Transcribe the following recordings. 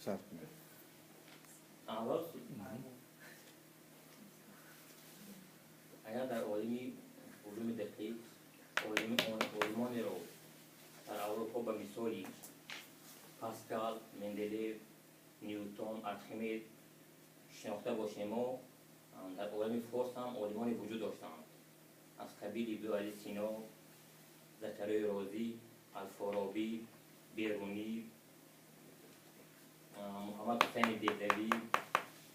Сар кунед. Аввал, агар дар олими улуми дақиқ олимонеро дар Аврупо ба мисоли Паскал, Менделеев, Ньютон, Архимед шинохта бошем, мо дар олами форс ҳам олимоне вуҷуд доштанд аз қабили Абуалӣ Сино, Закариёи Розӣ, Алфоробӣ, Берунӣ, Муҳаммад Ҳусайни Деҳлавӣ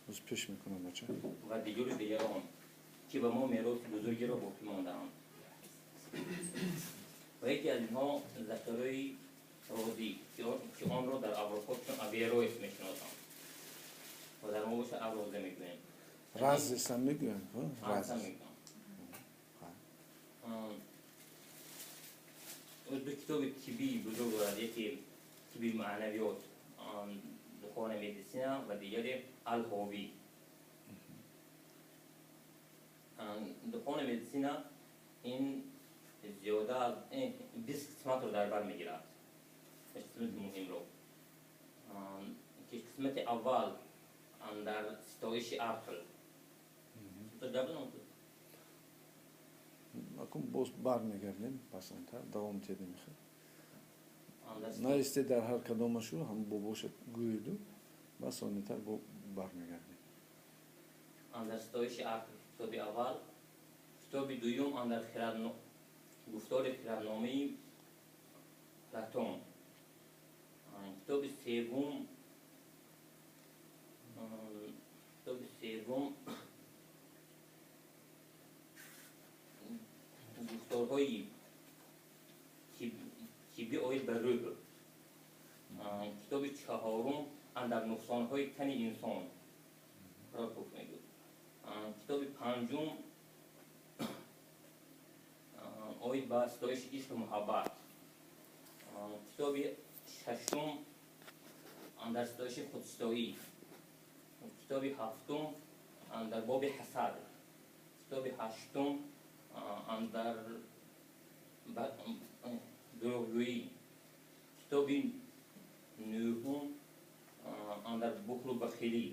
Боз пеш мекунам, бача. ва дигару дигарон, ки ба мо мероси бузургеро боқӣ мондаанд. Ва яке аз инҳо Закариёи Розӣ, ки онро дар Аврупо чун Авероес мешиносанд ва дар мо боша Авроза мегӯем. Разесам мегӯянд? Раза мегӯянд. Ду китоби тиббии бузург дорад: яке тибби маънавиёт, Духони медисина, ва дигаре Алҳовӣ. Духони медисина ин зиёда аз 20 қисматро дар бар мегирад, қисмати муҳимро, ки қисмати аввал дар ситоиши ақл. Акун боз бармегардем пасонтар, давом тедем. Мехоҳ наисте, дар ҳар кадомашу ҳам бобоша гӯеду бас онитар бо бармегардем. Андар ситоиши ақл китоби аввал, китоби дуюм андар гуфтори хирадномаи Платон, китоби севум гуфторҳои тиббӣ оид ба рӯҳ, китоби чаҳорум андар нуқсонҳои тани инсон мегӯяд, китоби панҷум оид ба ситоиши ишқу муҳаббат, китоби шашум андар ситоиши худситоӣ, китоби ҳафтум андар боби ҳасад, китоби ҳаштум андар дурӯғгӯӣ, китоби нӯҳум андар бухлу бахилӣ.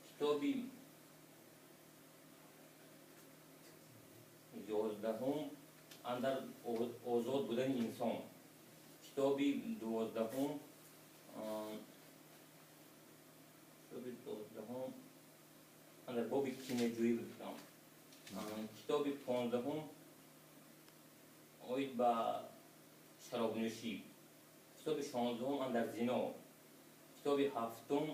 Китоби 11-ум андар озод будани инсон, китоби 12-ум андар боби кинаҷӯӣ гуфтам, китоби 15-ум оид ба шаробнӯшӣ, китоби 16-ум андар зино, китоби 17-ум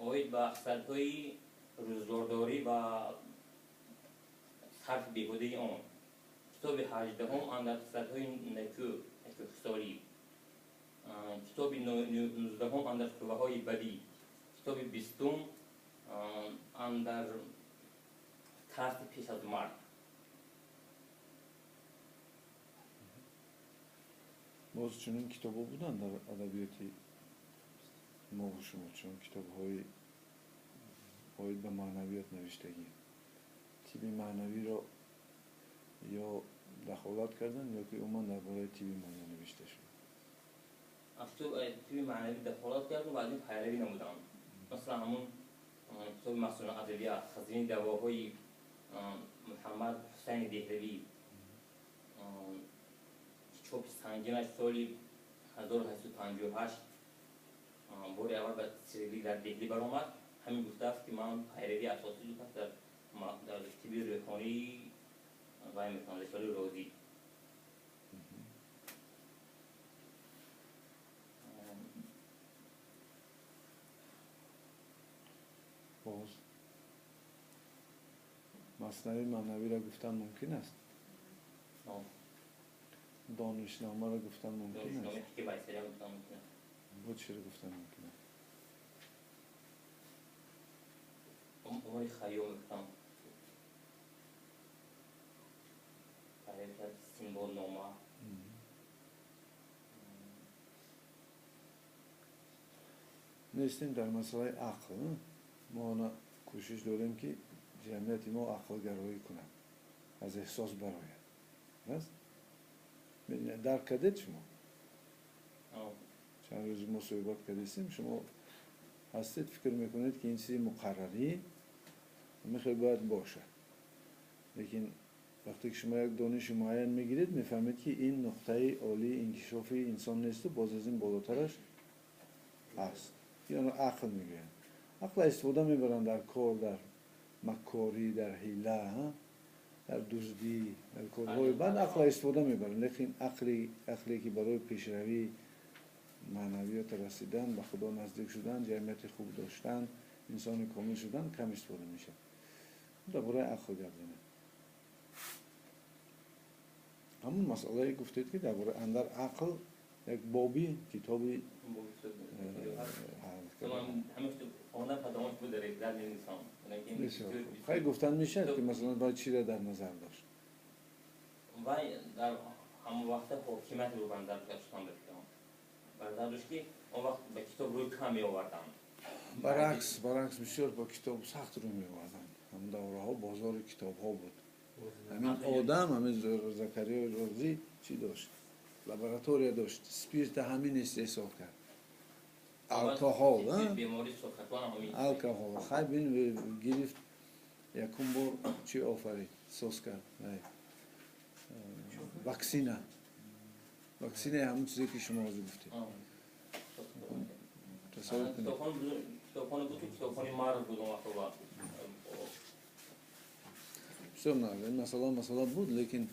оид ба хислатҳои рӯзгордорӣ ва сарфи беҳудаи он, китоби 18-ум андар хислатҳои некӯхисолӣ, китоби 19-ум андар қувваҳои бадӣ, китоби 20-ум андар тарси пеш аз марг. Боз чунин китобҳо буданд дар адабиёти мову шумо, чун китобҳои оид ба маънавиёт навиштагӣ, тибби маънавиро ё дахолат карданд, ё ки умуман дар бораи тибби маънавӣ навишта шуд? Аз тибби маънавӣ дахолат кардам ва аз ин пайравӣ намудам. Масалан, ҳамун китоби Масъулон адабият, хазинаи давоҳои Муҳаммад Ҳусайни Деҳлавӣ, чопи сангинаш соли 1858 бори аввал ба Сирилик дар Деҳлӣ баромад. Ҳамин гуфтааст, ки ман пайравии асосӣ дар тибби рӯҳонӣ вай мекунам, Рисолаи Розӣ. Боз Маснавии маънавиро гуфтан мумкин аст? Донишномаро гуфтан мумкин аст? Бо чиро гуфтан мумкин аст? Умари Хайём гуфтам, Синбоднома. Нестем дар масъалаи ақл. Мо она кӯшиш дорем, ки Ҷамъияти мо ақлгароӣ кунад, аз эҳсос барояд. Раст? Дарк кардед шумо? Чанд рӯзи мо суҳбат кардистем, шумо ҳастед, фикр мекунед, ки ин чизи муқаррарӣ мехоҳ бояд бошад. Лекин вақте ки шумо як дониши муайян мегиред, мефаҳмед, ки ин нуқтаи олии инкишофи инсон несту боз аз ин болотараш ҳаст. Ин ақл мегӯянд. Ақла истифода мебаранд дар кор, дар маккорӣ, дар ҳила, дар дуздӣ, дар корҳои бад ақла истифода мебаранд. Лекин ақле ки барои пешравии маънавиёт расидан, ба Худо наздик шудан, ҷамъияти хуб доштан, инсони комил шудан кам истифода мешавад. Дар бораи ақл гап занем. Ҳамон масъалае гуфтед, ки дар бораи андар ақл як боби китоби хай гуфтан мешавад, ки масалан бояд чиро дар назар дошт? Вай дар ҳамон вақта ҳокимият рӯ ба назар доштан ба фикрам. Ба назар дошт, ки он вақт ба китоб рӯй кам меоварданд. Баръакс, бисёр ба китоб сахт рӯй меоварданд. Ҳамон давраҳо бозори китобҳо буд. Ҳамин одам, ҳамин Закариёи Розӣ чӣ дошт? Лаборатория дошт, спирта ҳамин истеҳсол кард. Алкоҳол, алкоҳол. Хай бин гирифт, якум бор чӣ офарид, соз кард? Ваксина. Ваксинаи ҳамон чизе, ки шумо ҳозир гуфтед. Тасаввур кунед. Китобхона буд, китобхонаи марз буд он вақт. Бисёр ин масъала буд, лекин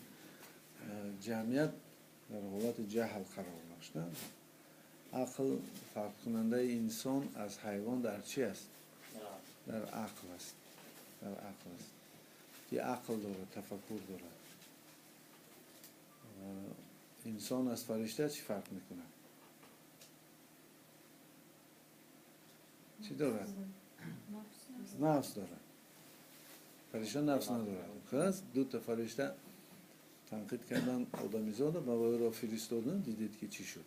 ҷамъият дар ҳолати ҷаҳл қарор дошт. Ақл фарқкунандаи инсон аз ҳайвон дар чи аст? Дар ақл аст. Дар ақл аст. Ки ақл дорад, тафаккур дорад. Инсон аз фаришта чӣ фарқ мекунад? Чӣ дорад? Нафс дорад. Фаришта нафс надорад. Хас дута фаришта танқид кардан одамизода, ба вайро фиристодан, дидед, ки чӣ шуд.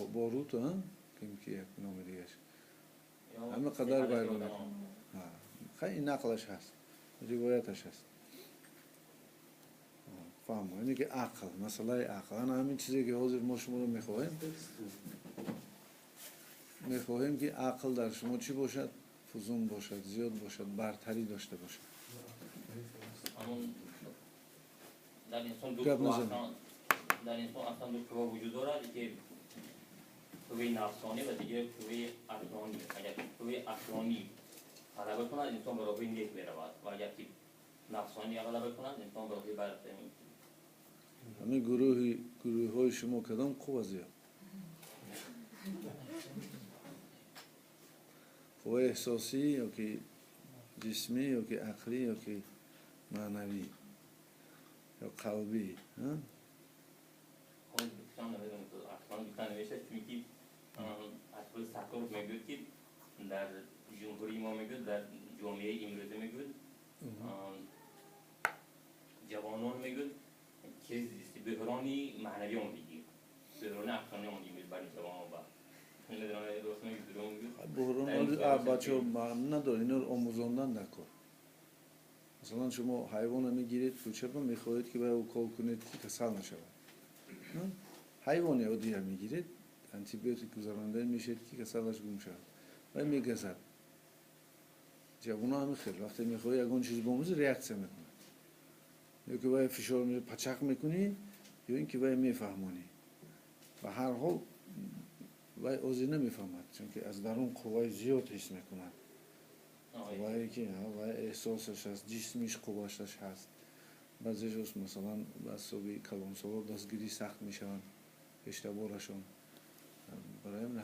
Борут, ким ки як номи дигаш. Ҳама қадар вайрон. Хай ин нақлаш ҳаст, ривояташ ҳаст. Фаҳмо, ине ки ақл, масъалаи ақл. Ана ҳамин чизе, ки ҳозир мо шуморо мехоҳем, мехоҳем, ки ақл дар шумо чӣ бошад? Фузун бошад, зиёд бошад, бартарӣ дошта бошад. Дар инсон аслан ду қувва вуҷуд дорад, ки қувваи нафсонӣ ва дигар қувваи ақлонӣ. Агар қувваи ақлонӣ ғалаба кунад, инсон ба роҳи нек меравад, ва агар ки нафсонӣ ғалаба кунад, инсон ба роҳи бад. Ҳамин гурӯҳҳои шумо кадом қувва зиёд? Қувваи эҳсосӣ ё ки ҷисмӣ ё ки ақлӣ ё ки маънавӣ ё қалбӣ? Чунки Асбои Сатторов мегӯяд, ки дар ҷумҳурии мо мегӯяд, дар ҷомеаи имрӯза мегӯяд, ҷавонон мегӯяд, кризис, бӯҳрони маънавӣ омадагӣ, бӯҳрони ақлонӣ омадагӣ мегӯяд барои ҷавонон. Ба буҳрон бачаҳо надорад, инро омӯзондан дар кор. Масалан, шумо ҳайвонро мегиред кӯчаба, мехоҳед, ки вай укол кунед, ки касал нашавад. Ҳайвони оддия мегиред, антибиотик гузаронда мешавед, ки касалаш гум шавад. Вай мегазад. Ҷавоно ҳамин хел, вақте мехоҳӣ ягон чиз бомӯзӣ, реаксия мекунад. Ё ки вай фишор пачақ мекунӣ, ё ин ки вай мефаҳмонӣ. Ба ҳар ҳол вай озир намефаҳмад, чунки аз дарун қувваи зиёд ҳис мекунад. Қуввае ки вай эҳсосаш аст, ҷисмиш қуввашаш ҳаст. Баъзеҷост, масалан, ба ҳисоби калонсоло дастгирӣ сахт мешаванд, пештаборашон. Барои ҳамин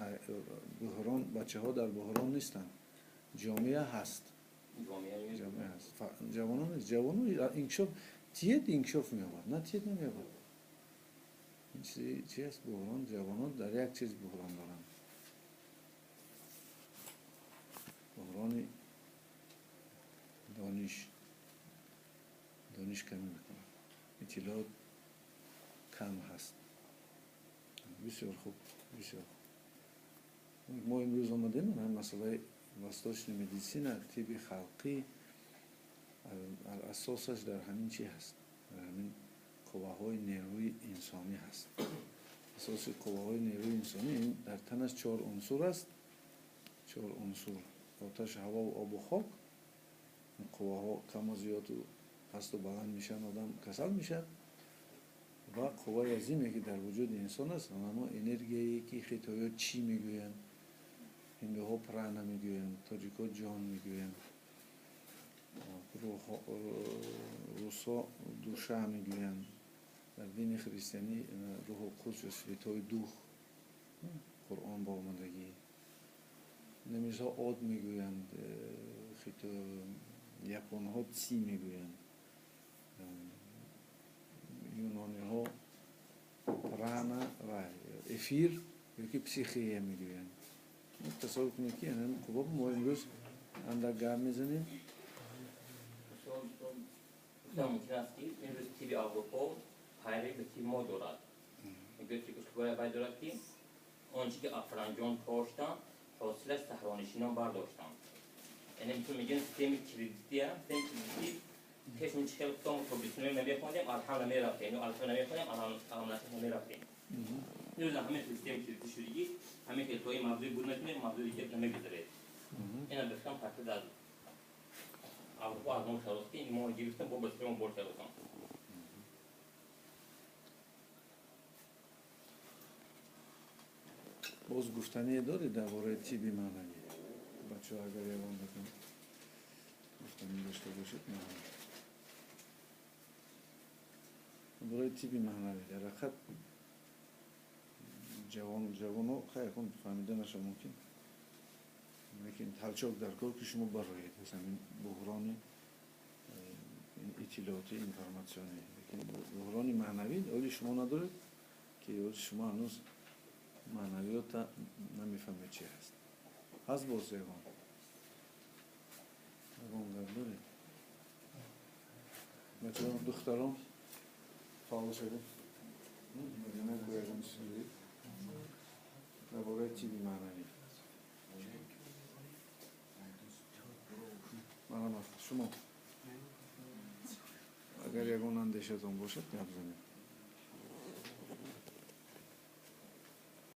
буҳрон, бачаҳо дар буҳрон нестанд. Ҷомеа ҳаст. Ҷомеа ҳаст. Ҷавонон нест. Ҷавонон инкишоф тиед, инкишоф меёбад, на тиед намеёбад. Ин чи аст буҳрон? Ҷавонон дар як чиз буҳрон доранд. Буҳрони дониш. Дониш камӣ мекунад. Иттилоот кам ҳаст. Бисёр хуб, бисёр хуб. Мо имрӯз омадем ҳамин масъалаи Восточная медицина, тибби халқӣ асосаш дар ҳамин чи ҳаст? Дар ҳамин қувваҳои нерӯи инсонӣ ҳаст. Асоси қувваҳои нерӯи инсонӣ дар танаш чор унсур аст. Чор унсур: оташ, ҳавову обу хок. Қувваҳо каму зиёду пасту баланд мешаванд, одам касал мешавад. Ва қувваи азиме ки дар вуҷуди инсон аст, ҳамо энергияе ки хитоиҳо чӣ мегӯянд, ҳиндуҳо прана мегӯянд, тоҷикҳо ҷон мегӯянд, русҳо душа мегӯянд, дар дини христианӣ рӯҳу қудс ё святой дух, Қуръон ба омадагӣ, немисҳо од мегӯянд, японҳо ци мегӯянд, юнониҳо прана ва эфир ёки психия мегӯянд. Тасаввур кунед, ки қувва мо имрӯз андак гап мезанем. Гуфтан мумкин аст, ки имрӯз тиби Аврупо пайравӣ ба тиби мо дорад. Мегӯяд, ки услубҳои вай дорад, ки он чи ки афранҷон коштанд, ҳосилаш саҳронишинон бардоштанд. Яъне мисол мегӯянд, системи кредития, системи кредитӣ пеш мо чи хел худтон то бисмилла намехондем, алҳам намерафтем, ё алфа намехондем, алҳам намерафтем. Имрӯз ҳамин хел системи кредитӣ шудагӣ, ҳамин хел то ин мавзӯи буд накунем, мавзӯи дигар намегузаред. Ина бификрам тақлид аз Аврупо аз мо шарост, ки мо гирифтем, бо ба система бор шаросам. Боз гуфтание доред дар бораи тибби маънавӣ? Бачаҳо, агар ягон гуфтанӣ дошта бошед, дар бораи тибби маънавӣ. Дар ҳақиқат ҷавоно хайр кун фаҳмида наша мумкин, лекин толчок дар кор, ки шумо бароед аз ҳамин буҳрони иттилоотӣ, информатсионӣ. Лекин буҳрони маънавӣ оли шумо надоред, ки оли шумо ҳанӯз маънавиёта намефаҳмед чи ҳаст. Ҳаст боз ягон гап доред? Бачаҳо, духтарон, фаъол шавед. Ягон чиз гӯед дар бораи тибби маънавӣ. Марҳамат, шумо агар ягон андешатон бошад, гап занед.